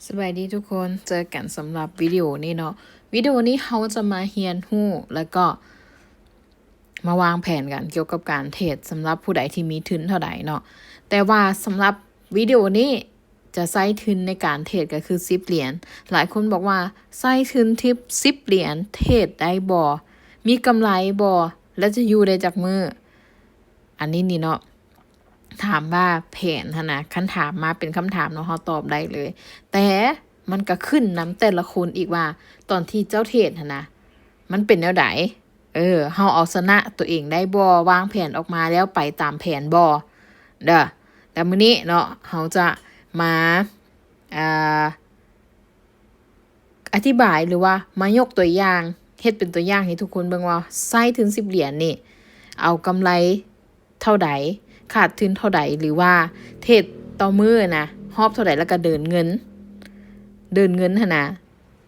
ສະບາຍດີທຸກຄົນ, ເຈີກັນສຳລັບວິດີໂອນີ້ເນາະ. ວິດີໂອນີ້ເຮົາຈະມາຮຽນຮູ້ ແລ້ວກໍມາວາງແຜນກັນກ່ຽວກັບການເທຣດ ສຳລັບຜູ້ໃດທີ່ມີທຶນເທົ່າໃດເນາະ. ແຕ່ວ່າສຳລັບວິດີໂອນີ້ຈະໃຊ້ທຶນໃນການເທຣດກໍຄືສິບຫຼຽນ. ຫຼາຍຄົນບອກວ່າໃຊ້ທຶນທິບ ສິບຫຼຽນເທຣດໄດ້ບໍ່? ມີກຳໄລບໍ່? ແລ້ວຈະຢູ່ໄດ້ຈັກມື້? ອັນນີ້ນີ້ເນາະ ຖາມວ່າແຜນຫັ້ນນະ ຄັນຖາມມາເປັນຄຳຖາມເນາະ ເຮົາຕອບໄດ້ເລີຍ, ແຕ່ມັນກະຂຶ້ນນຳແຕ່ລະຄົນອີກວ່າ ຕອນທີ່ເຈົ້າເທຣດຫັ້ນນະ ມັນເປັນແນວໃດ? ເອີ ເຮົາເອົາຊະນະຕົວເອງໄດ້ບໍ່? ວາງແຜນອອກມາແລ້ວໄປຕາມແຜນບໍ່? ເດີ ແຕ່ມື້ນີ້ເນາະ ເຮົາຈະມາ ອ່າ ອະທິບາຍ ຫຼືວ່າມາຍົກຕົວຢ່າງ ເຮັດເປັນຕົວຢ່າງໃຫ້ທຸກຄົນເບິ່ງວ່າ ໃຊ້ທຶນສິບຫຼຽນນີ້ ເອົາກຳໄລເທົ່າໃດ ຂາດທຶນເທົ່າໃດ ຫຼືວ່າເທຣດຕໍ່ມື້ນະ ຮອບເທົ່າໃດ ແລ້ວກະເດີນເງິນ ເດີນເງິນຫັ້ນນະ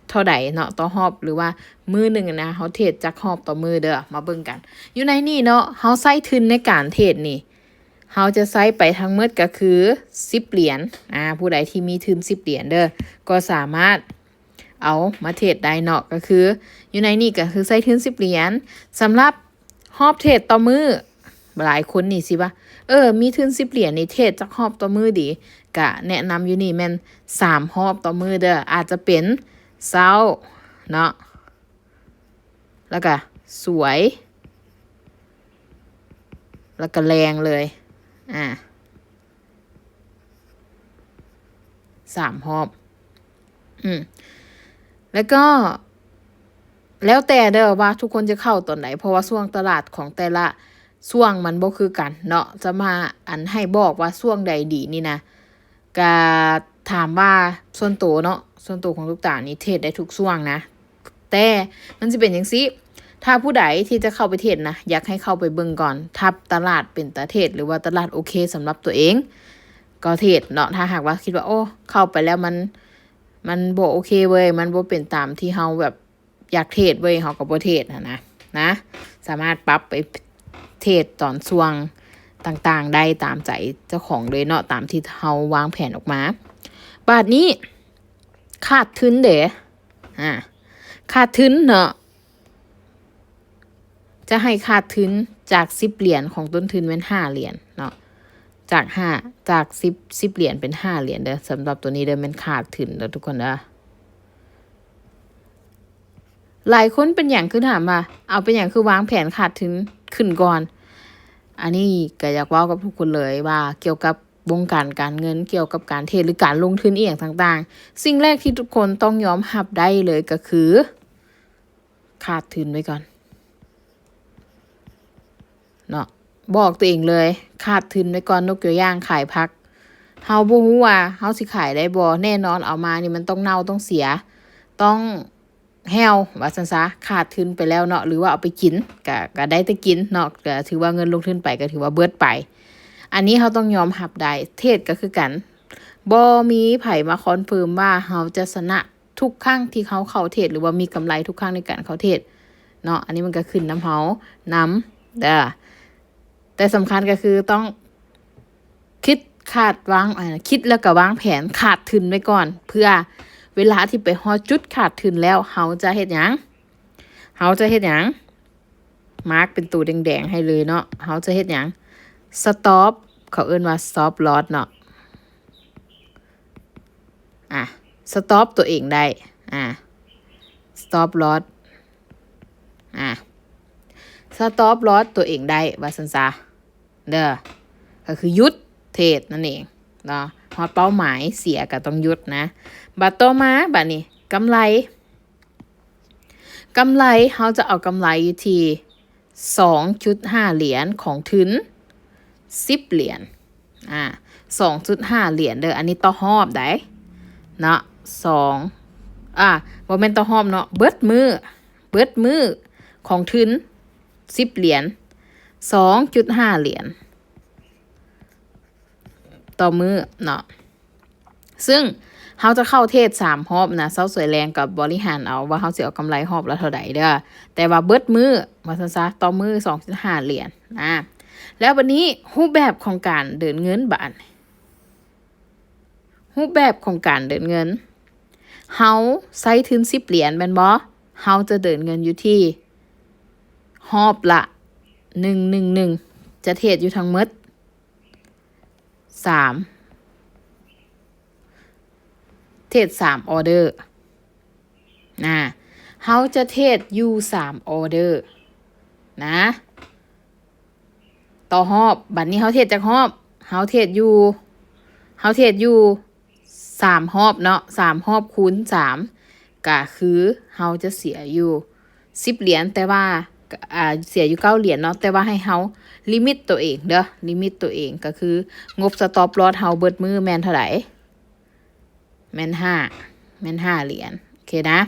ເທົ່າໃດເນາະ ຕໍ່ຮອບ ຫຼືວ່າມື້ໜຶ່ງນະ ເຮົາເທຣດຈັກຮອບຕໍ່ມື້ເດີ ມາເບິ່ງກັນ. ຢູ່ໃນນີ້ເນາະ ເຮົາໃຊ້ທຶນໃນການເທຣດນີ້ ເຮົາຈະໃຊ້ໄປທັງໝົດກໍຄືສິບຫຼຽນ. ອາ ຜູ້ໃດທີ່ມີທຶນສິບຫຼຽນເດີ ກໍສາມາດເອົາມາເທຣດໄດ້ເນາະ. ກໍຄືຢູ່ໃນນີ້ກໍຄືໃຊ້ທຶນສິບຫຼຽນ ສຳລັບຮອບເທຣດຕໍ່ມື້. ຫຼາຍຄົນນີ້ຊິວ່າ ເອີ ມີທຶນສິບຫຼຽນນີ້ ເທຣດຈັກຮອບຕໍ່ມື້ດີ? ກະແນະນຳຢູ່ນີ້ແມ່ນສາມຮອບຕໍ່ມື້ເດີ. ອາດຈະເປັນເຊົ້າເນາະ ແລ້ວກະສວຍ ແລ້ວກະແລງເລີຍ ອາ ສາມຮອບ. ອືມ ແລ້ວກໍແລ້ວແຕ່ເດີວ່າທຸກຄົນຈະເຂົ້າຕອນໃດ ເພາະວ່າຊ່ວງຕະຫຼາດຂອງແຕ່ລະຊ່ວງມັນບໍ່ຄືກັນເນາະ. ຈະມາ ອັນ ໃຫ້ບອກວ່າຊ່ວງໃດດີນີ້ນະ ກະຖາມວ່າສ່ວນໂຕເນາະ ສ່ວນໂຕຂອງລູກຕານີ້ເທຣດໄດ້ທຸກຊ່ວງນະ ແຕ່ມັນຊິເປັນຈັ່ງຊີ້ ຖ້າຜູ້ໃດທີ່ຈະເຂົ້າໄປເທຣດນະ ຢາກໃຫ້ເຂົ້າໄປເບິ່ງກ່ອນ ຖ້າຕະຫຼາດເປັນຕາເທຣດ ຫຼືວ່າຕະຫຼາດໂອເຄສຳລັບຕົວເອງ ກໍເທຣດເນາະ. ຖ້າຫາກວ່າຄິດວ່າ ໂອ້ ເຂົ້າໄປແລ້ວມັນ ມັນບໍ່ໂອເຄເວີຍ ມັນບໍ່ເປັນຕາມທີ່ເຮົາແບບ ຢາກເທຣດເວີຍ ເຮົາກໍບໍ່ເທຣດຫັ້ນນະ ນະ ສາມາດປັບໄປເທຣດຕອນຊ່ວງຕ່າງໆໄດ້ຕາມໃຈເຈົ້າຂອງເລີຍເນາະ ຕາມທີ່ເຮົາວາງແຜນອອກມາ. ບາດນີ້ຂາດທຶນເດ ອາ ຂາດທຶນເນາະ ຈະໃຫ້ຂາດທຶນຈາກສິບຫຼຽນຂອງຕົ້ນທຶນແມ່ນຫ້າຫຼຽນເນາະ ຈາກຫ້າ ຈາກສິບ ສິບຫຼຽນເປັນຫ້າຫຼຽນເດີ. ສຳລັບຕົວນີ້ເດີ ແມ່ນຂາດທຶນເດີທຸກຄົນເດີ. ຫຼາຍຄົນເປັນຫຍັງຄືຖາມວ່າ ເອົາ ເປັນຫຍັງຄືວາງແຜນຂາດທຶນຂຶ້ນກ່ອນ? ອັນນີ້ກໍຢາກເວົ້າກັບທຸກຄົນເລີຍວ່າ ກ່ຽວກັບວົງການການເງິນ ກ່ຽວກັບການເທຣດ ຫຼື ການລົງທຶນອີ່ຫຍັງຕ່າງໆ ສິ່ງແລກທີ່ທຸກຄົນຕ້ອງຍອມຮັບໄດ້ເລີຍກໍຄື ຂາດທຶນໄວ້ກ່ອນເນາະ ບອກຕົວເອງເລີຍ ຂາດທຶນໄວ້ກ່ອນ. ຍົກຕົວຢ່າງຂາຍຜັກ ເຮົາບໍ່ຮູ້ວ່າເຮົາຊິຂາຍໄດ້ບໍ່ ແນ່ນອນເອົາມານີ້ມັນຕ້ອງເນົ່າ ຕ້ອງເສຍ ຕ້ອງແຫ້ວວ່າຊັ້ນຊະ ຂາດທຶນໄປແລ້ວເນາະ ຫຼືວ່າເອົາໄປກິນ ກະ ກະໄດ້ແຕ່ກິນເນາະ ກະຖືວ່າເງິນລົງທຶນໄປ ກະຖືວ່າເບິດໄປ. ອັນນີ້ເຮົາຕ້ອງຍອມຮັບໄດ້. ເທຣດກໍຄືກັນ ບໍ່ມີໃຜມາຄອນເຟີມວ່າເຮົາຈະຊະນະ ທຸກຄັ້ງທີ່ເຮົາເຂົ້າເທຣດ ຫຼືວ່າມີກຳໄລທຸກຄັ້ງໃນການເຂົ້າເທຣດເນາະ ອັນນີ້ມັນກໍຂຶ້ນນຳເຮົານຳເດີ. ແຕ່ສຳຄັນກໍຄືຕ້ອງຄິດຄາດວາງ ເອີ ຄິດແລ້ວກໍວາງແຜນຂາດທຶນໄວ້ກ່ອນ ເພື່ອເວລາທີ່ໄປຮອດຈຸດຂາດທຶນແລ້ວ ເຮົາຈະເຮັດຫຍັງ? ເຮົາຈະເຮັດຫຍັງ? ມາກເປັນໂຕແດງໆໃຫ້ເລີຍເນາະ ເຮົາຈະເຮັດຫຍັງ? ສະຕັອບ ເຂົາເອີ້ນວ່າສະຕັອບລອສເນາະ. ອາ ສະຕັອບຕົວເອງໄດ້ ອາ ສະຕັອບລອສ ອາ ສະຕັອບລອສຕົວເອງໄດ້ວ່າຊັ້ນຊະເດີ ກໍຄືຢຸດເທຣດນັ້ນເອງເນາະ ຮອດເປົ້າໝາຍເສຍກໍຕ້ອງຢຸດນະ. ບາດຕໍ່ມາ ບາດນີ້ກຳໄລ ກຳໄລ ເຮົາຈະເອົາກຳໄລຢູ່ທີ່ສອງຈຸດຫ້າຫຼຽນຂອງທຶນສິບຫຼຽນ ອາ ສອງຈຸດຫ້າຫຼຽນເດີ ອັນນີ້ຕໍ່ຮອບໃດ໋ເນາະ ສອງ ອາ ບໍ່ແມ່ນຕໍ່ຮອບເນາະ ເບິດມື້ ເບິດມື້ຂອງທຶນສິບຫຼຽນ ສອງຈຸດຫ້າຫຼຽນຕໍ່ມື້ເນາະ. ຊຶ່ງເຮົາຈະເຂົ້າເທຣດສາມຮອບນະ ເຊົ້າ ສວຍ ແລງ ກໍບໍລິຫານເອົາວ່າເຮົາຊິເອົາກຳໄລຮອບລະເທົ່າໃດເດີ ແຕ່ວ່າເບິດມື້ວ່າຊັ້ນຊະ ຕໍ່ມື້ສອງຈຸດຫ້າຫຼຽນນະ. ແລ້ວບັດນີ້ຮູບແບບຂອງການເດີນເງິນ ບາດນີ້ຮູບແບບຂອງການເດີນເງິນ ເຮົາໃຊ້ທຶນສິບຫຼຽນແມ່ນບໍ່? ເຮົາຈະເດີນເງິນຢູ່ທີ່ຮອບລະໜຶ່ງໜຶ່ງໜຶ່ງ ຈະເທຣດຢູ່ທັງໝົດສາມ ເທຣດສາມອໍເດີນະ. ເຮົາຈະເທຣດຢູ່ສາມອໍເດີນະ ຕໍ່ຮອບ. ບັດນີ້ເຮົາເທຣດຈັກຮອບ? ເຮົາເທຣດຢູ່ ເຮົາເທຣດຢູ່ສາມຮອບເນາະ ສາມຮອບຄູນສາມ ກະຄືເຮົາຈະເສຍຢູ່ສິບຫຼຽນ ແຕ່ວ່າ ອ່າ ເສຍຢູ່ເກົ້າຫຼຽນເນາະ ແຕ່ວ່າໃຫ້ເຮົາລິມິດໂຕເອງເດີ ລິມິດໂຕເອງ ກະຄືງົບສະຕັອບລອສເຮົາເບິດມື້ແມ່ນເທົ່າໃດ? ແມ່ນຫ້າ ແມ່ນຫ້າຫຼຽນ ໂອເຄນະ.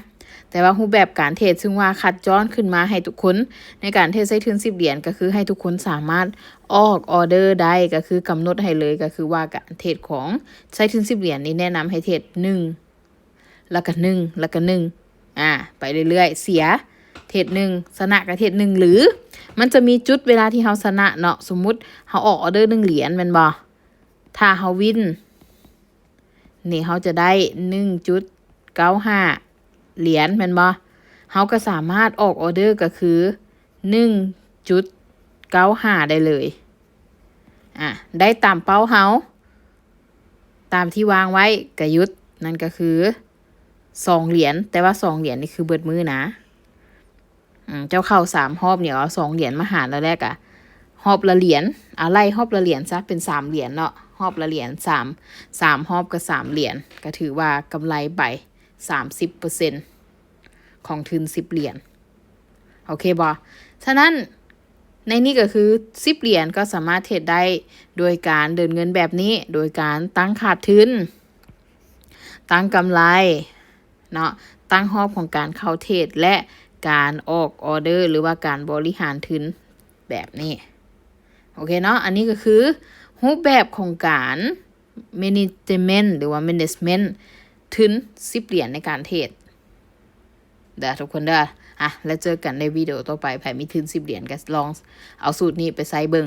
ແຕ່ວ່າຮູບແບບການເທຣດ ຊຶ່ງວ່າຄັດຈ້ອນຂຶ້ນມາໃຫ້ທຸກຄົນໃນການເທຣດໃຊ້ທຶນສິບຫຼຽນ ກະຄືໃຫ້ທຸກຄົນສາມາດອອກອໍເດີໄດ້ ກະຄືກຳນົດໃຫ້ເລີຍ ກະຄືວ່າການເທຣດຂອງໃຊ້ທຶນສິບຫຼຽນນີ້ແນະນຳໃຫ້ເທຣດໜຶ່ງ ລະກະໜຶ່ງ ລະກະໜຶ່ງ ອາ ໄປເລື້ອຍໆ ເສຍເທຣດໜຶ່ງ ຊະນະກະເທຣດໜຶ່ງ ຫຼື ມັນຈະມີຈຸດເວລາທີ່ເຮົາຊະນະເນາະ ສົມມຸດເຮົາອອກອໍເດີໜຶ່ງຫຼຽນແມ່ນບໍ່? ຖ້າເຮົາວິນ ນີ້ເຮົາຈະໄດ້ໜຶ່ງຈຸດເກົ້າຫ້າຫຼຽນແມ່ນບໍ່? ເຮົາກະສາມາດອອກອໍເດີກະຄືໜຶ່ງຈຸດເກົ້າຫ້າໄດ້ເລີຍ ອາ ໄດ້ຕາມເປົ້າເຮົາ ຕາມທີ່ວາງໄວ້ກະຢຸດ ນັ້ນກະຄືສອງຫຼຽນ ແຕ່ວ່າສອງຫຼຽນນີ້ຄືເບິດມື້ນະ. ອືມ ເຈົ້າເຂົ້າສາມຮອບນີ້ ເອົາສອງຫຼຽນມາຫານແລ້ວ ແລ້ວກະຮອບລະຫຼຽນ ອາ ໄລ່ຮອບລະຫຼຽນຊະ ເປັນສາມຫຼຽນເນາະ ຮອບລະຫຼຽນ ສາມ ສາມຮອບກະສາມຫຼຽນ ກະຖືວ່າກຳໄລໄປສາມສິບເປີເຊັນຂອງທຶນສິບຫຼຽນ ໂອເຄບໍ່? ສະນັ້ນ ໃນນີ້ກະຄືສິບຫຼຽນກໍສາມາດເທຣດໄດ້ໂດຍການເດີນເງິນແບບນີ້ ໂດຍການຕັ້ງຂາດທຶນ ຕັ້ງກຳໄລເນາະ ຕັ້ງຮອບຂອງການເຂົ້າເທຣດ ແລະ ການອອກອໍເດີ ຫຼືວ່າການບໍລິຫານທຶນແບບນີ້ ໂອເຄເນາະ. ອັນນີ້ກະຄືຮູບແບບຂອງການ management ຫຼືວ່າ management ທຶນສິບຫຼຽນໃນການເທຣດເດີທຸກຄົນເດີ. ອະ ແລ້ວເຈີກັນໃນວິດີໂອຕໍ່ໄປ ໃຜມີທຶນສິບຫຼຽນກະລອງເອົາສູດນີ້ໄປໃຊ້ເບິ່ງ